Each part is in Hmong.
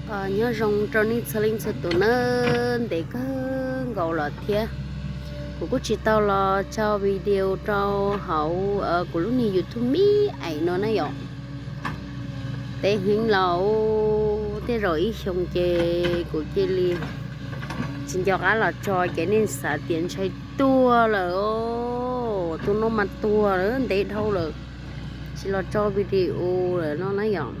Nyob zoo rau nej txhua leej txhua tus nawb, ntev kawg nkaus los thiab kuv kuj tsis tau los tso video rau hauv kuv lub niag YouTube me me no na yom. Ntev heev los, tej zaum ib xyoos ces kuv cia li tsis nco qab los tso ces nej xav tias ntshai tuag lawm, tus no mas tuag lawm ntev dhau lawm, tsis los tso video lawm no na yom.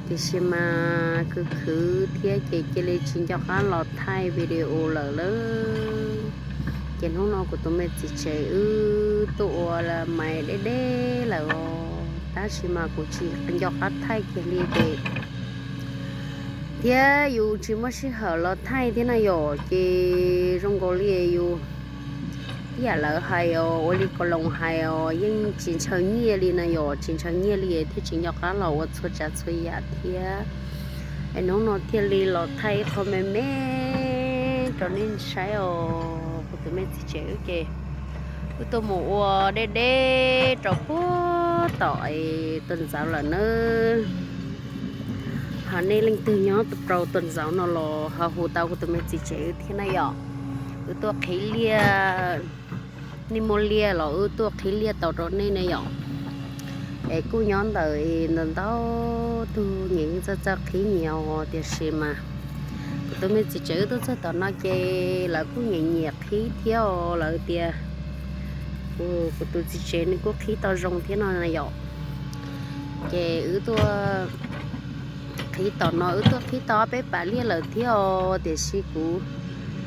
Tiam sis mas khwv khwv thiab ces cia li tsis nco qab los thaij video lawm lauj. Ces hnub no kuv tus me txiv tsev wb tuaj ua mais deb deb lawm os, tab sis mas kuv tsis nco qab thaij kiag li ces thiab yus tsis muaj sij hawm los thaij thiab na yom, ces zoo nkaus li yus ib yam lawv hais os, ua li kaus loos hais os, yeej tsis ntshaw nyiaj li na yom, tsis ntshaw nyiaj li thiaj tsis nco qab los ua txhua tsav txhua yam thiab. Es hnub no thiaj li los thaij ib qho me me rau nej saib os. Kuv tus me txiv tsev wb ces wb tuaj mus ua deb deb rau puag tom es tuaj ntxauv lawm nawb. Ho nej leej twg nyob rau tuaj ntxauv no los ho hu tau kuv tus me txiv tsev wb thiab na yom. Wb tuaj qhib liaj, nej muaj liaj los wb tuaj qhib liaj tau rau nej na yom. Es kuj nyob ntawm ntau ntau tug nyias yeej txawj txawj qhib nyias os, tiam sis mas kuv tus me txiv tsev wb tuaj txog tom no ces lawv kuj nyiam nyiam qhib thiab os, lawv tias kuv tus txiv tsev nws kuj qhib tau zoo thiab no na yom. Ces wb tuaj qhib tom no, wb tuaj qhib tau ob peb pas liaj lawm thiab os, tiam sis kuv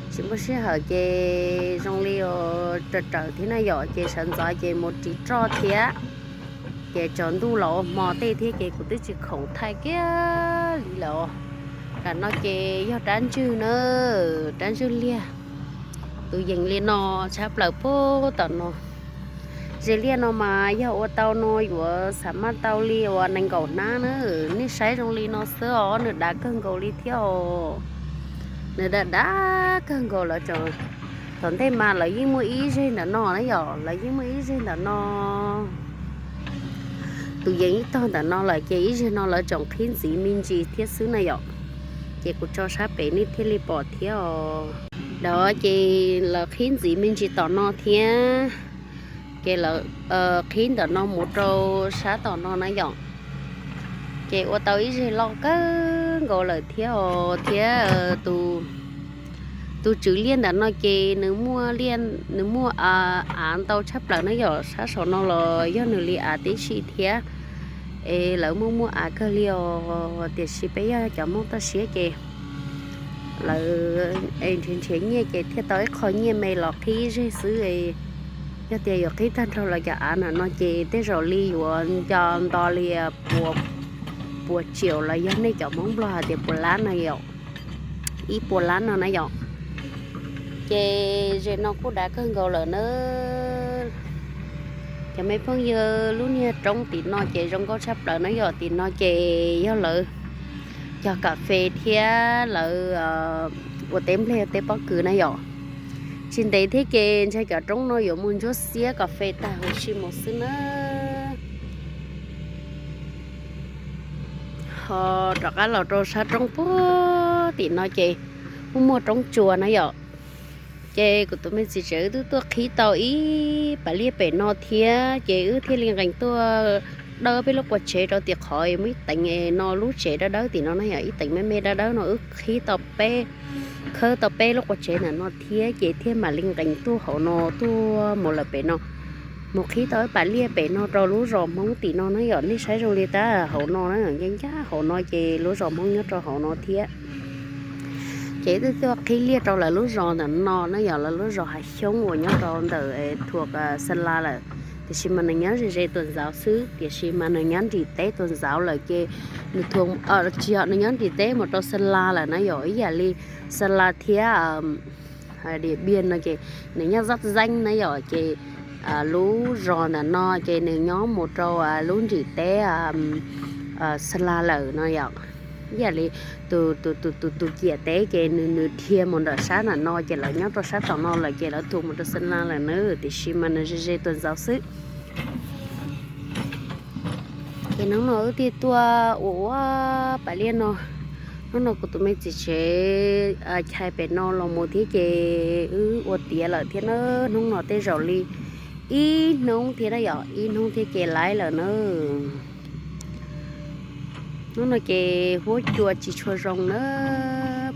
tsis muaj sij hawm ces zoo li raws raws thiab na yom, ces sawv ntxov ces mus ris roj thiab. Ces tsaus ntuj los ua hmo tej thiab ces kuv twb tsis khoom thaij kiag li lawm os. Nram no ces yog rab ntswg na, rab ntswg liaj. Tus yees li no tshaj plaws puag tom no. Ze liaj no mas yog ua tau no yuav xam maj tau li uas nees nkaum hnab na. Nej saib zoo li no xwb os, nws dav kawg nkaus li thiab os. Nws dav dav kawg nkaus lawm tseem, thaum ntej mas lawv yeej muaj ib zeg ntawm no na yom, lawv yeej muaj ib zeg ntawm no. Tus yees ib tog ntawm no lawm ces ib zeg no lawv tseem qhib ntxiv me ntsis thiab xwb na yom. Ces kuv tso sab pem nej thiaj li pom thiab os. Dov ces lawv qhib ntxiv me ntsis tom no thiab, ces lawv qhib ntawm no mus rau sab tom no na yom. Ces ua tau ib zeg loj kawg nkaus lawm thiab os, thiab tus tswv liaj ntawm no ces nws muaj av ntau tshaj plaws na yom, sab saum no los yog nws li av tib si thiab. Es lawv muaj muaj av kawg li os, tiam sis peb yog cov Hmoob toj siab ces lawv nrhiav nrhiav nyiaj ces thiaj tau ib qho nyiaj me los qhib zeg xwb. Yog tias yuav qhib tag nrho lawv cov av ntawm no ces tej zaum li yuav nco nto li pua tsiaum los yog nej cov Hmoob Nplog hais tias pua lab no yom, ib pua lab no na yom. Ces ze no kuj dav kawg nkaus lawm na. Cov me phooj ywg, lub niag roob tim no ces zoo nkauj tshaj plaws na yom, tim no ces yog lawv cog kas fes thiab lawv ua teb nplej teb pob kws na yom. Tsis ntev thiab ces ntshai cov roob no yuav mus ntsuab xiab kas fes tag huv si mus xwb na. Ho rov qab los rau sab roob puag tim no ces kuj muaj roob tsua na yom. Ces kuv tus me txiv tsev wb twb tuaj qhib tau ib pas liaj pem no thiab, ces wb thiaj li nqes tuaj dawb peb lub qua tsev rau tim qhov muaj ib teev no lub tsev dawb dawb tim no na yom, ib teev me me dawb dawb no wb qhib tau peb, khawb tau peb lub qua tsev ntawm no thiab, ces thiaj mam li nqes tuaj hauv no tuaj mus lawm pem no. Mus qhib tau ib pas liaj pem no rau lub zos Hmoob tim no na yom, nej saib zoo li tab hauv no na, ncaj ncaj hauv no ces lub zos Hmoob nyob rau hauv no thiab. Ces wb twb tuaj qhib liaj rau lawv lub zos ntawm no na yom, lawv lub zos Hav Xyoob uas nyob rau ntawm Thuam Sa La lawm, tiam sis mas nws nyob ze ze tuam ntxauv xwb, tiam sis mas nws nyob nrim teb tuam ntxauv lawm ces nws thuam, tsis yog, nws nyob nrim teb mus rau Sa La lawm na yom, ib yam li Sa La thiab Diam Npiaj no ces nws nyob zab zeeb na yom, ces lub zos ntawm no ces nws nyob mus rau lub nrim teb Sa La lawm no yom. Ib yam li tus, tus, tus, tus ciam teb ces nws, nws dhia mus ntawm sab ntawm no ces lawv nyob rau sab tom no lawm ces lawv thuam mus rau Sa La lawm na, tiam sis mas nws ze ze tuam ntxauv xwb. Ces hnub no wb thiaj tuaj ua ua pas liaj no Hnub no kuv tus me txiv tsev chais pem no los mus thiab ces wb ua tiav lawm thiab na. Hnub no tej zaum li ib hnub thiab na yom, ib hnub thiab ces laiv lawm na. Hnub no ces huab cua tsis tshua zoo na,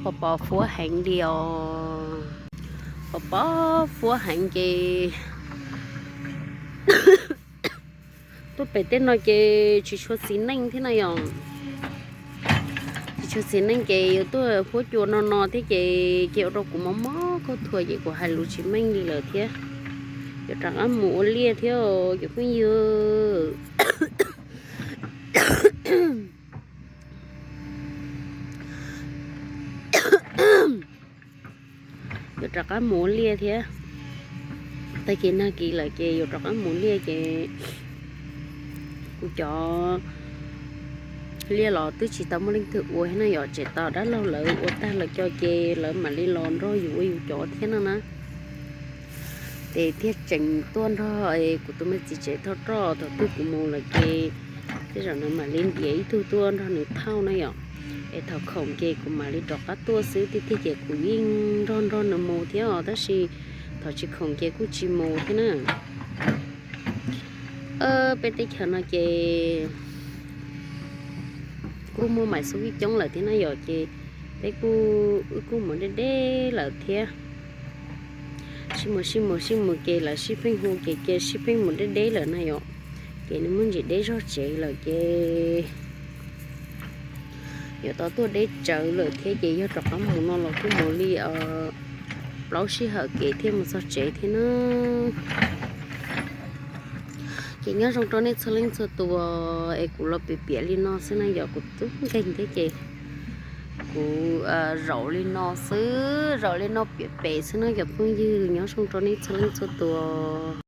pos pos huab heev li os. Pos pos huab heev ces tuaj pem tej no ces tsis tshua txiv neej thiab na yom. Tsis tshua txiv neej ces yuav tuaj huab cua no no thiab ces ces ua rau kuv mob mob khaub thuas ces kuv hais lus tsis meej li lawm thiab. Yuav rov qab mus ua liaj thiab cov phooj ywg. Yuav rov qab mus ua liaj thiab. Tag kis nag kis lawm ces yuav rov qab mus liaj ces kuv cov liaj los twb tsis tau muaj leej twg ua thiab na yom, tseem tos dab laug lawv ua tag lawv cov ces lawv mam li los nrog yus ua yus cov thiab no na. Ces thiaj tseem tuaj nrog kuv tus me txiv tsev thauj roj, thaum twg kuv mus lawm ces tej zaum nws mam li ntiav ib tug tuaj nrog nws thauj na yom. Es thaum khoom ces kuv mam li rov qab tuaj xwb, tiag tiag ces kuv yeej nrog nrog nws mus thiab os, tab sis thaum tsis khoom ces kuj tsis mus thiab na. Peb teb chaws no ces kuj muaj mais xub vij coob lawm thiab na yom, ces peb kuj, wb kuj mus deb deb lawm thiab. Sib mus sib mus sib mus ces lawv sib pheej hu ces cia sib pheej mus deb deb lawm na yom. Ces nws muaj ntsis deb zog tsev lawm ces yuav tau tuaj deb tsawv lawm thiab ces yog rov qab mus no los kuj mus li plaub sij hawm kev thiaj mus txog tsev thiab na. Ces nyob zoo rau nej txhua leej txhua tus, es kuv los piav piav li no xwb na yom, kuv tub nkeeg thiab ces kuv zaum li no xwb, zaum li no piav pem xwb na cov phooj ywg, nyob zoo rau nej txhua leej txhua tus.